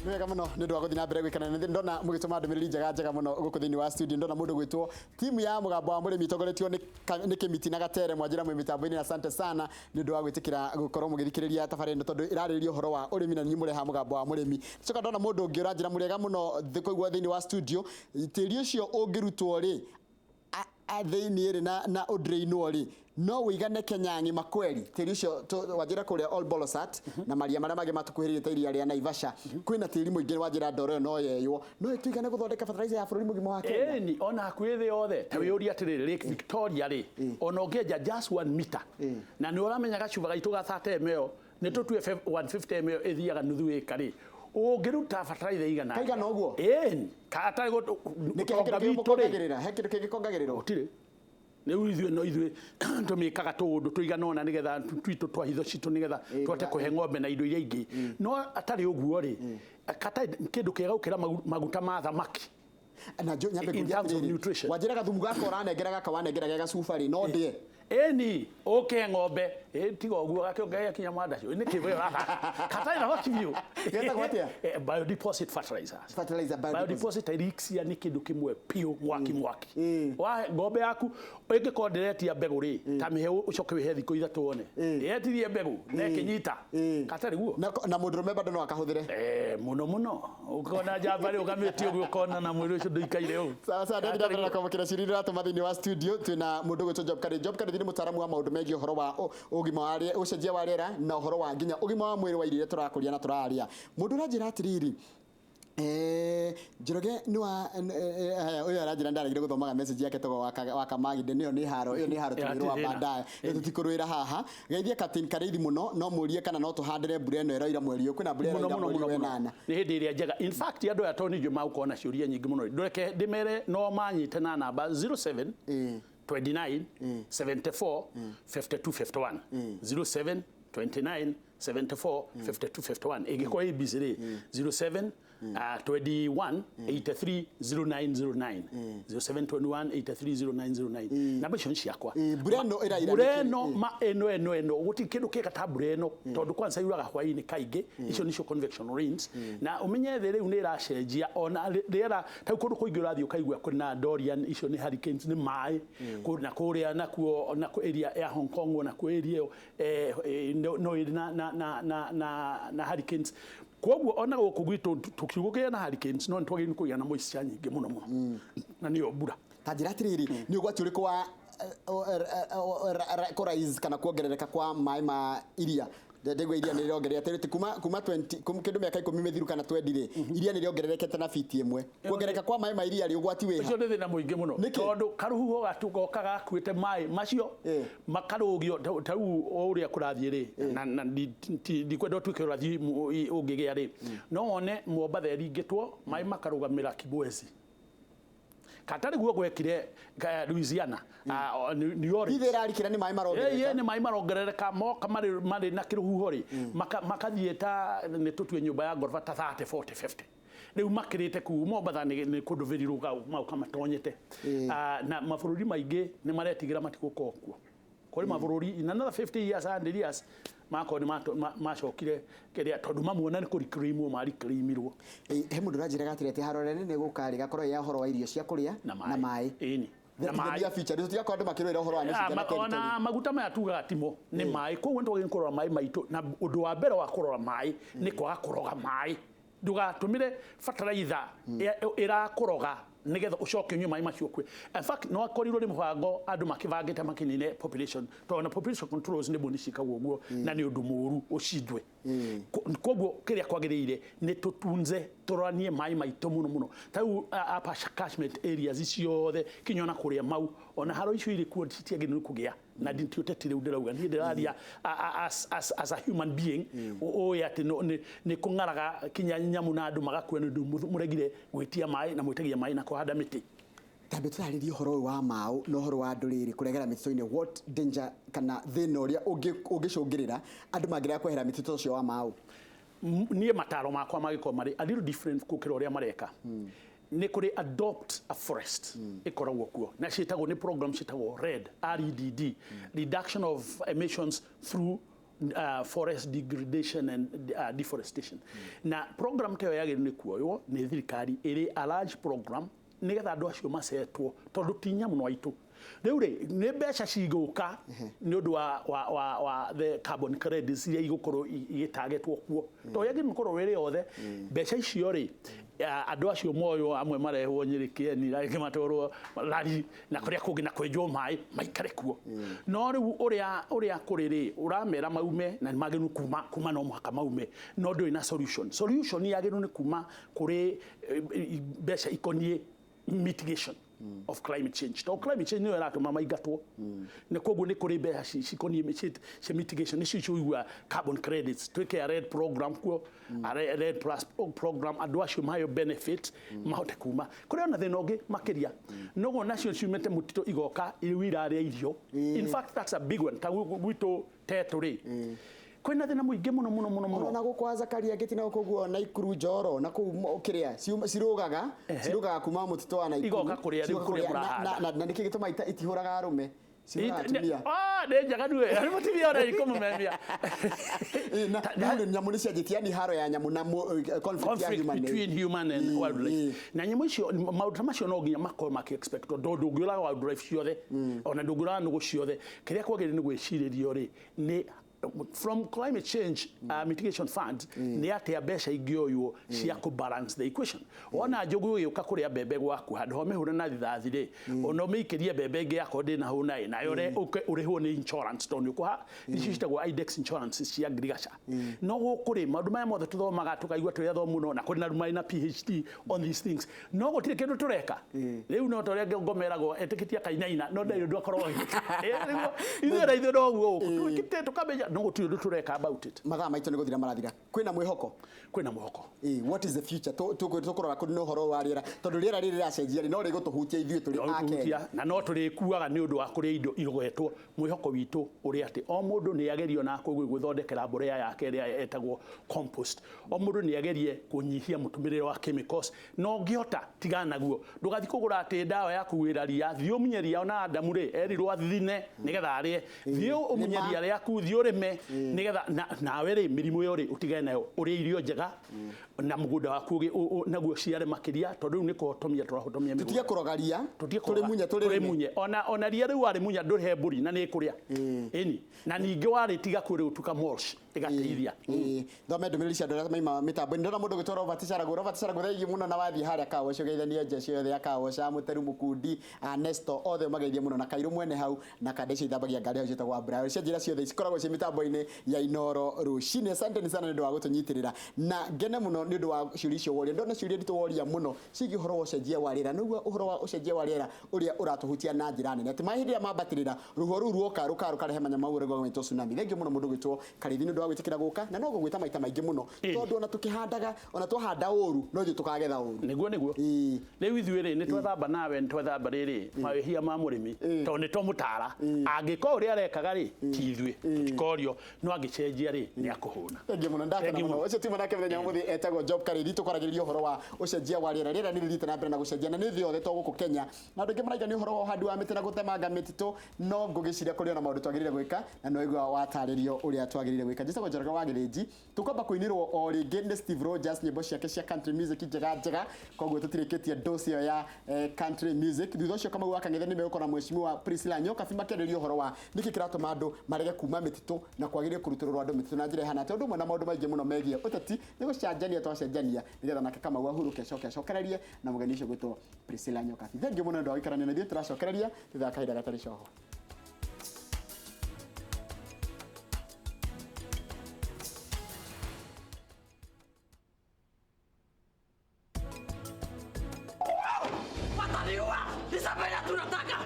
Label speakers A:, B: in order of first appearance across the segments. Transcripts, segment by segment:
A: Nĩ wega mũno nĩ ũndũ wa gũthiĩ na mbere gwĩkana na ndona mũgĩtũma ndũmĩrĩri njega njega mũno gũkũ thĩinĩ wa studio. Ndona mũndũ gwĩtwo timu ya Mũgambo wa Mũrĩmi ĩtongoretio nĩ Kĩmiti na Gatere, mwanjĩra mwĩ mĩtambo-inĩ. Asante sana nĩ ũndũ wa gwĩtĩkĩra gũkorwo mũgĩthikĩrĩria tabarĩra ĩno, tondũ ĩrarĩrĩria ũhoro wa ũrĩmi na niĩ mũreha Mũgambo wa Mũrĩmi. Coka ndona mũndũ ũngĩ ũranjĩra mũrĩega mũno kũigua thĩinĩ wa studio. Tĩri ũcio ũngĩrutwo rĩ thĩinĩ rĩ na ũdrainwo rĩ, no ũigane Kenya ng'ima kweri? Tĩri ũcio wanjĩra kũrĩa Ol Bolosat na maria marĩa mangĩ matũkuhĩrĩirie ta iria rĩa Naivasha kwĩna tĩri mũingĩ. Wanjĩra ndoro ĩyo no yeywo, no ĩtũigane gũthondeka fertilizer ya bũrũri mũgima wa Kenya?
B: Ĩni, ona hakuhĩ thĩ yothe. Ta wĩyũrie atĩrĩrĩ, Lake Victoria rĩ, ona ũngĩenja just 1 meter, na nĩ ũramenya gacuba gaitũ ga 30 ml, nĩ tũtue 150 ml ĩthiaga nuthu ĩka rĩ, ũngĩruta fertilizer igana
A: Kaigana ũguo?
B: Ĩni, katarĩ
A: Nĩkĩ, he kĩndũ
B: ũtonga witũ rĩ
A: kĩngĩkongagĩrĩra? He kĩndũ kĩngĩkongagĩrĩrwo?
B: Gũtirĩ. Rĩu ithuĩ no ithuĩ tũmĩkaga tũũndũ tũigana ũna nĩgetha twitũ twa hitho citũ, nĩgetha tũhote kũhe ng'ombe na indo iria ingĩ. No atarĩ ũguo rĩ, katarĩ kĩndũ kĩega gũkĩra maguta ma thamaki.
A: Na nyambe
B: In
A: ngũrie
B: terms of
A: atĩrĩrĩ,
B: nutrition.
A: Wanjĩra gathumu gaka ũranengera, gaka wanengera ge gacuba rĩ, no ndĩe?
B: Ĩni, ũkĩhe ng'ombe. Ĩ, tiga ũguo gakĩongerera kinya mwandacio nĩ kĩ we ũrathaka katarĩ thamaki biũ.
A: Getagwo atĩa?
B: Biodeposit fertilizers.
A: Fertilizer biodeposit.
B: Biodeposit elixir nĩ kĩndũ kĩmwe piũ mwaki mwaki wa ng'ombe yaku. Ĩngĩkorwo ndĩretia mbegũ rĩ, ta mĩhe ũcoke wĩhe thikũ 3 wone ĩretirie mbegũ na ĩkĩnyita katarĩ guo.
A: Na mũndũrũme bado no akahũthĩre?
B: Mũno mũno, ũkona njamba rĩ, ũkamĩtia ũguo, ũkona na mwĩrĩ ũcio ndũikaire ũũ.
A: Sawa sawa, ndathi na mbere na kwamũkĩra ciũria iria ũratũma thĩinĩ wa studio. Twĩna mũndũ ũgwĩtwo Job Karĩ. Job Karĩ nĩ mũtaaramu wa maũndũ megiĩ ũhoro wa ũgima wa ũcenjia wa rĩera na ũhoro wa nginya ũgima wa mwĩrĩ wa irio iria tũrakũria na tũrarĩa. Mũndũ ũranjĩra atĩrĩrĩ, Njoroge nĩ wa haya, ũyũ aranjĩra ndaregire gũthomaga message yake togo wa Kamaginde. Nĩyo nĩ haro ĩyo, nĩ haro tũrĩrwa
B: Hatirĩ thĩna.
A: baadaye. Ĩyo tũtikũrũĩra haha. Geithie Captain Karĩithi mũno. No mũrie kana no tũhandĩre mbura ĩno ĩroira mweri ũyũ? Kwĩna mbura
B: mũno
A: ĩroira
B: mũno
A: mweri
B: mũno
A: wa
B: mũno
A: ĩnana.
B: Nĩ hĩndĩ ĩrĩa njega. In fact, andũ aya tondũ ningĩ magũkorwo na ciũria nyingĩ mũno, ndũreke ndĩmere no manyite na namba 07 29 74 52 51, 07 29 74 52 51. Ĩngĩkorwo ĩ busy rĩ, 07 21 83 0909, 07 21 83 0909. Namba icio nĩ ciakwa.
A: Mbura ĩno ĩraira
B: mbura
A: nĩkĩ?
B: Ĩno ma ĩno gũtirĩ kĩndũ kĩega ta mbura ĩno, tondũ kwanza yuraga hwaĩ-inĩ kaingĩ. Icio nĩcio convection rains. Na ũmenye thĩ rĩu nĩ ĩracenjia, ona rĩera ta rĩu kũndũ kũingĩ ũrathiĩ ũkaigua kwĩna Dorian, icio nĩ hurricanes, nĩ maĩ. Na kũrĩa nakuo nakuo area ya Hong Kong, ona kuo area ĩyo no ĩrĩ na hurricanes. Koguo ona gũkũ gwitũ tũkiugũkĩra na hurricanes, no nĩ twagĩrĩirwo nĩ kũgĩa na moisture nyingĩ mũno mũno, na nĩyo mbura.
A: Ta njĩra atĩrĩrĩ, nĩ ũgwati ũrĩkũ wa kũraise kana kuongerereka kwa maĩ ma iria? Ndĩgua iria nĩ rĩrongerera atĩ kuma 20 kĩndũ mĩaka 10 mĩthiru kana 20 rĩ, iria nĩ rĩongererekete na fiti 1. Kuongerereka kwa maĩ ma iria rĩ, ũgwati wĩha?
B: Ũcio nĩ thĩna mũingĩ mũno.
A: Nĩkĩ?
B: Tondũ karũhuho goka gakuĩte maĩ macio makarũgio. Ta rĩu o ũrĩa kũrathiĩ rĩ, na ndikwenda ũtuĩke ũrathi ũngĩgĩa rĩ, no wone Mombatha ĩringĩtwo maĩ makarũgamĩra Kibwezi. Katarĩ guo gwekire Louisiana, New Orleans.
A: Ithe ĩrarikĩra nĩ maĩ marongerereka.
B: Ĩĩ, nĩ maĩ marongerereka moka marĩ na kĩrũhuho rĩ, makathiĩ ta nĩ tũtue nyũmba ya ngoroba ta 30, 40, 50, rĩu makĩrĩte kuu. Mombatha nĩ kũndũ very low, maũka matonyete. Na mabũrũri maingĩ nĩ maretigĩra matigũkorwo kuo. Kũrĩ mabũrũri in another 50 years, 100 years, makorwo nĩ macokire kĩrĩa, tondũ mamuona nĩ kũreclaimwo mareclaimirwo.
A: He mũndũ ũranjĩraga atĩrĩ atĩ haro ĩrĩa nene gũka rĩ, gakorwo ya ũhoro wa irio cia kũrĩa
B: na
A: na maĩ.
B: Ĩni, na maĩ.
A: Ya future tũtigakorwo andũ makĩrũĩra ũhoro wa mĩcinga na territory.
B: Ona maguta maya tugaga timo, nĩ maĩ. Koguo nĩ twagĩrĩirwo kũrora maĩ maitũ, na ũndũ wa mbere wa kũrora maĩ nĩ kwaga kũroga maĩ. Ndũgatũmĩre bataraitha ĩrakũroga nĩgetha ũcoke ũnyue maĩ macio ũkue. In fact, no akorirwo nĩ mũbango andũ makĩbangĩte makĩnine population, tondũ na population controls nĩ mbũni ciĩkagwo ũguo, na nĩ ũndũ mũũru ũcindwe. Koguo kĩrĩa kwagĩrĩire nĩ tũtunze, tũroranie maĩ maitũ mũno mũno. Ta rĩu upper catchment areas ciothe kinya ona kũrĩa mau, ona haro icio irĩ kuo citiagĩrĩirwo nĩ kũgĩa na ti ũteti. Rĩu ndĩrauga niĩ ndĩraria as a human being ũĩ atĩ nĩ kũng'araga kinya nyamũ na andũ magakua nĩ ũndũ mũregire gwĩtia maĩ na mwĩtagia maĩ na kũhanda mĩtĩ.
A: Tambe tũtarĩrie ũhoro ũyũ wa maũ na ũhoro wa andũ rĩrĩ kũregera mĩtitũ-inĩ. What danger kana thĩna ũrĩa ũngĩcũngĩrĩra andũ mangĩrega kwehera mĩtitũ ũcio wa maũ?
B: Niĩ mataro makwa mangĩkorwo marĩ a little different gũkĩra ũrĩa mareka. Nĩ kũrĩ Adopt a Forest ĩkoragwo kuo, na ciĩtagwo nĩ program ciĩtagwo REDD, REDD, reduction of emissions through Forest degradation and deforestation. Na program ta ĩyo yagĩrĩirwo nĩ kuoywo nĩ thirikari ĩrĩ a large program nĩgetha andũ acio macetwo, tondũ ti nyamũ no aitũ. Rĩu rĩ, nĩ mbeca cigũka nĩ ũndũ wa the carbon credits iria igũkorwo igĩtagetwo kuo, tondũ yagĩrĩirwo nĩ kũrorwo ĩrĩ yothe. Mbeca icio rĩ, andũ acio moywo, amwe marehwo Nyĩrĩ Kĩeni, angĩ matwarwo Lari na kũrĩa kũngĩ, na kwenjwo maĩ maikare kuo. No rĩu ũrĩa kũrĩ rĩ, ũramera maume na nĩ magĩrĩirwo kuma, no mũhaka maume, no ndũrĩ na solution. Solution yagĩrĩirwo nĩ kuma kũrĩ mbeca ikoniĩ mitigation of climate change, tondũ climate change nĩyo ĩratũma maingatwo. Nĩ koguo nĩ kũrĩ mbeca cikoniĩ cia mitigation, nĩcio icio carbon credits, twĩke a REDD program kuo, a REDD Plus program, andũ acio maheo benefit mahote kuma. Kũrĩ ona thĩna ũngĩ makĩria, noguo nacio ciumĩte mũtitũ igoka rĩu irarĩa irio. In fact, that's a big one. Ta gwitũ Tetũ rĩ, kwĩna thĩna mũingĩ mũno mũno mũno mũno.
A: Ona gũkũ wa Zakaria ngĩtina gũkũ guo Naikuru Njoro na kũu kĩrĩa cirugaga kuma mũtitũ wa Naikuru.
B: Igoka kũrĩa rĩu
A: Cigoka
B: kũrĩa
A: kũrĩa,
B: mũrahanda.
A: Na nĩkĩ gĩtũma itihũraga arũme, ciũraga atumia?
B: Ah, nĩ njega nue arĩ mũtumia ona ikũmũmemia.
A: Ĩ, na rĩu nyamũ nĩ cianjĩtie, yani haro ya nyamũ na conflict ya
B: conflict
A: human
B: between human and wildlife. Na nyamũ icio, maũndũ ta macio no nginya makorwo maki expect, tondũ ndũngĩũraga wildlife ciothe, ona ndũngĩũraga nũgũ ciothe. Kĩrĩa kwagĩrĩire nĩ gwĩcirĩrio rĩ, nĩ from climate change mitigation fund, nĩ atĩa mbeca ingĩoywo cia kũ balance the equation. Wona njogu ĩgĩũka kũrĩa mbembe gwaku, handũ ha ũmĩhũre na rithathi rĩ, ona ũmĩikĩrie mbembe ĩngĩ yakorwo ndĩna hũna ĩ nayo ũke ũrĩhwo nĩ insurance, tondũ nĩ ũkũha icio ciĩtagwo index insurance cia ngirigaca. No gũkũ rĩ, maũndũ maya mothe tũthomaga tũkaigua tũrĩ athomu mũno, na kũrĩ na marĩ na PhD on these things, no gũtirĩ kĩndũ tũreka. Rĩu no ta ũrĩa ngomeragwo etĩkĩtie akainaina, no ndarĩ ũndũ akoragwo agĩka. Nĩguo, ithuĩ na ithuĩ noguo gũkũ twĩkĩte tũkamenya, no gũtirĩ ũndũ tũreka about it.
A: Mathaa maitũ nĩ gũthira marathira. Kwĩna mwĩhoko?
B: Kwĩna mwĩhoko.
A: What is the future? Tũkũrora kũrĩ na ũhoro wa rĩera, tondũ rĩera rĩrĩ rĩracenjia rĩ, no rĩgũtũhutia ithuĩ tũrĩ
B: No
A: a Kenya.
B: rĩtũhutia, na no tũrĩkuaga nĩ ũndũ wa kũrĩa indo irogetwo. Mwĩhoko witũ ũrĩ atĩ o mũndũ nĩ agerio na gwĩthondekera mbolea yake ĩrĩa ĩtagwo compost. O mũndũ nĩ agerie kũnyihia mũtũmĩrĩre wa chemicals, na ũngĩhota tigana naguo. Ndũgathiĩ kũgũra atĩ ndawa ya kũhuhĩra ria. Thiĩ ũmunye ria. Ona Adamu rĩ, erirwo athine nĩgetha arĩe. Thiĩ ũmunye
A: Nĩma.
B: ria rĩaku, thiĩ ũrĩme nĩgetha nawe rĩ, mĩrimũ ĩyo rĩ, ũtigane nayo, ũrĩe irio njega na mũgũnda waku naguo ũciare makĩria, tondũ rĩu nĩ kũhotomia tũrahotomia mĩgũnda.
A: Tũtige kũroga ria.
B: Tũtige
A: Tũrĩmunye, tũrĩrĩme.
B: tũrĩmunye. Ona ria rĩu warĩmunya, ndũrĩhe mbũri na nĩ ĩkũrĩa ĩni, na ningĩ warĩtiga kuo rĩgũtuĩka mulch, ĩgateithia.
A: Ĩĩ, thome ndũmĩrĩri cia andũ arĩa maima mĩtambo-inĩ. Ndona mũndũ gwĩtwo Robert Caragu. Robert Caragu, thengiũ mũno, na wathiĩ harĩa Kawoco geithania jeshi yothe ya Kawoca, Mũteru Mũkundi, Nesto, othe ũmageithie mũno, na Kairũ mwene hau, na kande icio ithambagia ngari hau ciĩtagwo Brian. Cia njĩra ciothe cikoragwo ciĩ mĩtambo-inĩ ya Inoro rũcinĩ. Asante sana nĩ ũndũ wa gũtũnyitĩrĩra, na ngene mũno nĩ ũndũ wa ciũria icio woria. Ndona ciũria nditũ woria mũno ciĩgiĩ ũhoro wa ũcenjia wa rĩera. Nĩguo ũhoro wa ũcenjia wa rĩera ũrĩa ũratũhutia na njĩra nene, atĩ maĩ hĩndĩ ĩrĩa mambatĩrĩra, rũhuho rũu ruoka rũkarehe manyamau ũrĩa gwĩtwo tsunami. Thengiũ mũno mũndũ gwĩtwo Karithi nĩ ũndũ wa gwĩtĩkĩra gũka, na no gũgwĩta maita maingĩ mũno, tondũ ona tũkĩhandaga, ona twahanda ũru, no ithuĩ tũkagetha ũru.
B: Nĩguo. Rĩu ithuĩ rĩ, nĩ twethamba nawe, nĩ twethamba rĩrĩ mawĩhia ma mũrĩmi, tondũ nĩ twamũtara. Angĩkorwo ũrĩa arekaga rĩ, ti ithuĩ tũtikorio, no angĩcenjia rĩ, nĩ akũhũna.
A: Thengiũ mũno, ndakena
B: Thengiũ
A: mũno.
B: mũno.
A: Ũcio tiuma nake mũthenya wa mũthĩ etagwo Job Karithi. Tũkwaragĩrĩria ũhoro wa ũcenjia wa rĩera. Rĩera nĩ rĩthiĩte na mbere na gũcenjia, na nĩ thĩ yothe, to gũkũ Kenya, na andũ aingĩ maraiga nĩ ũhoro wa ũhandi wa mĩtĩ na gũtemanga mĩtitũ, no ngũgĩciria kũrĩ ona maũndũ twagĩrĩire gwĩka, na no igua watarĩrio ũrĩa twagĩrĩire gwĩka. Njĩtagwo Njoroge wa Gĩthĩnji. Tũkwamba kũinĩrwo o rĩngĩ nĩ Steve Rogers nyĩmbo ciake cia country music njega njega, koguo tũtirĩkĩtie dose ĩyo ya country music. Thutha ũcio Kamau wa Kang'ethe nĩ megũkorwo na Mheshimiwa Priscilla Nyokabi makĩarĩrĩria ũhoro wa nĩkĩ kĩratũma andũ marege kuma mĩtitũ, na kwagĩrĩire kũrutũrũrwo andũ mĩtitũ na njĩra ĩhana atĩa, ũndũ ũmwe na maũndũ maingĩ mũno megiĩ ũteti. Nĩ gũcenjania twacenjania nĩgetha nake Kamau ahurũke, acoke acokererie na mũgeni ũcio gwĩtwo Priscilla Nyokabi. Thengiũ mũno nĩ ũndũ wa gũikarania na ithuĩ. Tũracokereria thutha wa kahinda gatarĩ coho.
C: Wataniua! Isabela tunataka!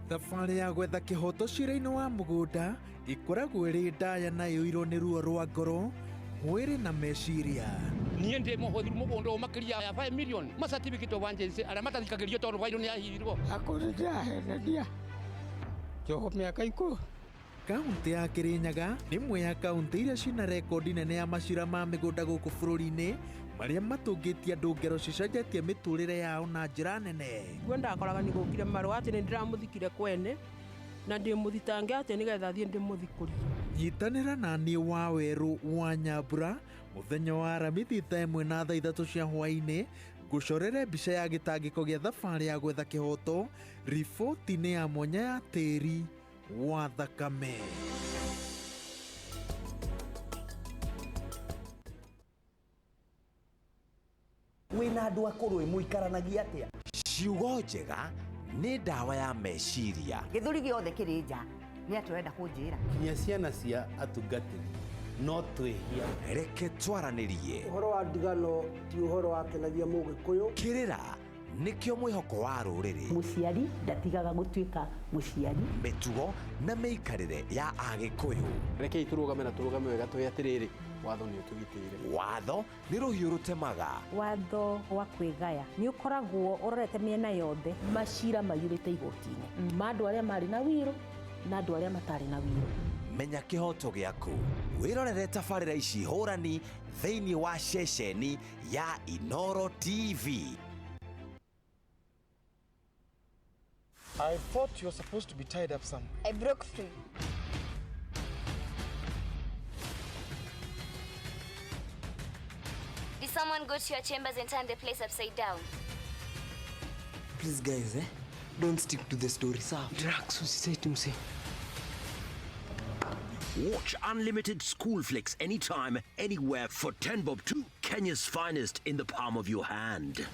D: Thabarĩ ya gwetha kĩhoto cira-inĩ wa mũgũnda ĩkoragwo ĩrĩ ndaya na ĩyũirwo nĩ ruo rwa ngoro, mwĩrĩ na meciria.
C: Niĩ ndĩ mũhũthĩri mũgũnda ũyũ makĩria ya 5 million ma certificate of agency arĩa matathikagĩrio tondũ bairũ nĩ yahirirwo.
E: Akũrũ ndĩrahenania njogo mĩaka ikũ.
D: Kaunti ya Kirinyaga nĩ ĩmwe ya kaunti iria cina rekondi nene ya macira ma mĩgũnda gũkũ bũrũri-inĩ, marĩa matũngĩtie andũ ngero cicenjetie mĩtũrĩre yao na njĩra nene.
F: Kuo ndakoraga nĩ gũkire marũa atĩ nĩ ndĩramũthikire kwene. Na ndĩmũthitange atĩa nĩgetha thiĩ ndĩmũthikũrie?
D: Nyitanĩra na niĩ Wawerũ wa Nyambura mũthenya wa Aramithi thaa 1 na thaa 3 cia hwaĩ-inĩ, ngũcorere mbica ya gĩtangĩko gĩa thabarĩ ya gwetha kĩhoto riboti-inĩ ya mwanya ya tĩri wa thakame.
G: Wĩna andũ akũrũ ĩ mũikaranagia atĩa?
H: Ciugo njega nĩ ndawa ya meciria.
I: Gĩthũri gĩothe kĩrĩ nja nĩ atĩ ũrenda kũnjĩra.
J: Nginya ciana cia atungatĩri no twĩhia.
H: Reke twaranĩrie.
K: Ũhoro wa ndigano ti ũhoro wakenagia Mũgĩkũyũ.
H: Kĩrĩra nĩkĩo mwĩhoko wa rũrĩrĩ.
L: Mũciari ndatigaga gũtuĩka mũciari.
H: Mĩtugo na mĩikarĩre ya Agĩkũyũ.
M: Rekei tũrũgame na tũrũgame wega tũĩ atĩrĩrĩ, watho nĩ ũtũgitĩire.
H: Watho nĩ rũhiũ rũtemaga.
N: Watho wa kwĩgaya nĩ ũkoragwo ũrorete mĩena yothe.
L: Macira maiyũrĩte igoti-inĩ ma andũ arĩa marĩ na wĩrũ na andũ arĩa matarĩ na wĩrũ.
H: Menya kĩhoto gĩaku. Wĩrorere tabarĩra ici hũrani thĩinĩ wa ceceni ya Inoro TV.
O: I thought you were supposed to be tied up somewhere.
P: I broke free. Did someone go to your chambers and turn the place upside down?
Q: Please guys, don't stick to the story, sir.
R: Drugs, usiseti mse.
S: Watch unlimited school flicks anytime, anywhere for 10 bob 2. Kenya's finest in the palm of your hand.